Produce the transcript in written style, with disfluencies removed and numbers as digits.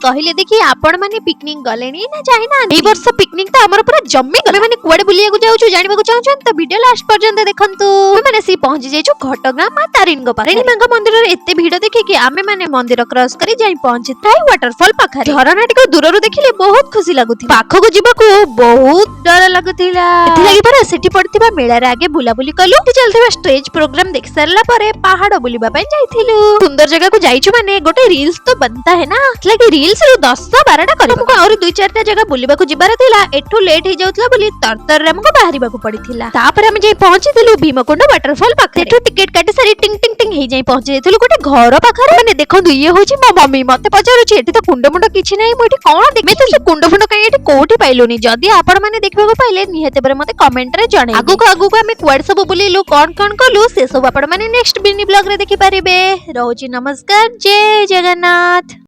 କହିଲେ ଦେଖି, ଆପଣ ମାନେ ପିକନିକ ଗଲେଣି ନା ଯାଇନାହାନ୍ତି? ଏଇ ବର୍ଷ ପିକନିକ ତ ଆମର ପୁରା ଜମି ଗଲା। ମାନେ କୁଆଡେ ବୁଲିବାକୁ ଯାଉଛୁ ଜାଣିବାକୁ ଚାହୁଁଛନ୍ତି ତ ଭିଡିଓ ଲାଷ୍ଟ ପର୍ଯ୍ୟନ୍ତ ଦେଖନ୍ତୁ। ଆମେ ମାନେ ସେ ପହଞ୍ଚି ଯାଇଛୁ ଘଟଗାଁ ମା ତାରିଣୀଙ୍କ ପାଖରେ। ତାରିଣୀ ମାଙ୍କ ମନ୍ଦିରରେ ଏତେ ଭିଡ ଦେଖିକି ଆମେ ମାନେ ମନ୍ଦିର କ୍ରସ କରି ଯାଇ ପହଞ୍ଚିଥାଇ ୱାଟରଫଲ ପାଖରେ। ଝରଣାଟିକୁ ଦୂରରୁ ଦେଖିଲେ ବହୁତ ଖୁସି ଲାଗୁଥିଲା, ପାଖକୁ ଯିବାକୁ ବହୁତ ଡର ଲାଗୁଥିଲା। ସେଥିଲାଗି ପରା ସେଠି ପଡିଥିବା ମେଳାରେ ଆଗେ ବୁଲାବୁଲି କଲୁ। ସେଠି ଚାଲିଥିବା ଷ୍ଟେଜ ପ୍ରୋଗ୍ରାମ ଦେଖି ସାରିଲା ପରେ ପାହାଡ ବୁଲିବା ପାଇଁ ଯାଇଥିଲୁ। ସୁନ୍ଦର ଜାଗାକୁ ଯାଇଛୁ ମାନେ ଗୋଟେ ରିଲ୍ସ ତ बनता है ନା। ସେଥିଲାଗି ରିଲ୍ସ ରୁ 10-12ଟା କରି ଆମକୁ ଆହୁରି ଦୁଇ ଚାରିଟା ଜାଗା ବୁଲିବାକୁ ଯିବାର ଥିଲା। ଏଠୁ ଲେଟ୍ ହେଇଯାଉଥିଲା ବୋଲି ତରତରରେ ଆମକୁ ବାହାରିବାକୁ ପଡିଥିଲା। ତାପରେ ଆମେ ଯାଇ ପହଞ୍ଚିଥିଲୁ ଭୀମକୁଣ୍ଡ ୱାଟରଫଲ ପାଖରେ। ସେଠୁ ଟିକେଟ କାଟି ସାରି ଟିଂ ଟିଂ ଟିଂ ହେଇ ଯାଇ ପହଞ୍ଚି ଯାଇଥିଲୁ ଗୋଟେ ଘର ପାଖରେ। ମାନେ ଦେଖନ୍ତୁ, ଇଏ ହଉଛି ମୋ ମମି। ମତେ ପଚାରୁଛି, ଏଠି ତ କୁଣ୍ଡ ମୁଣ୍ଡ କିଛି ନାହିଁ, ମୁଁ ଏଠି କଣ ଦେଖିବି? ତ ସେ କୁଣ୍ଡ ଫୁଣ୍ଡ କାହିଁ ଏଠି କୋଉଠି ପାଇଲୁନି। ଯଦି ଆପଣ ମାନେ ଦେଖିବାକୁ ପାଇଲେ, ନିହାତି ଭାବରେ ମତେ କମେଣ୍ଟ ରେ ଜଣେଇବେ। ଆଗକୁ ଆଗକୁ ଆମେ କୁଆଡେ ସବୁ ବୁଲିଲୁ, କଣ କଣ କଲୁ, ସେ ସବୁ ଆପଣ ମାନେ ନେକ୍ସଟ ମିନି ବ୍ଲଗ ରେ ଦେଖିପାରିବେ। ରହୁଛି, ନମସ୍କାର, ଜୟ ଜଗନ୍ନାଥ।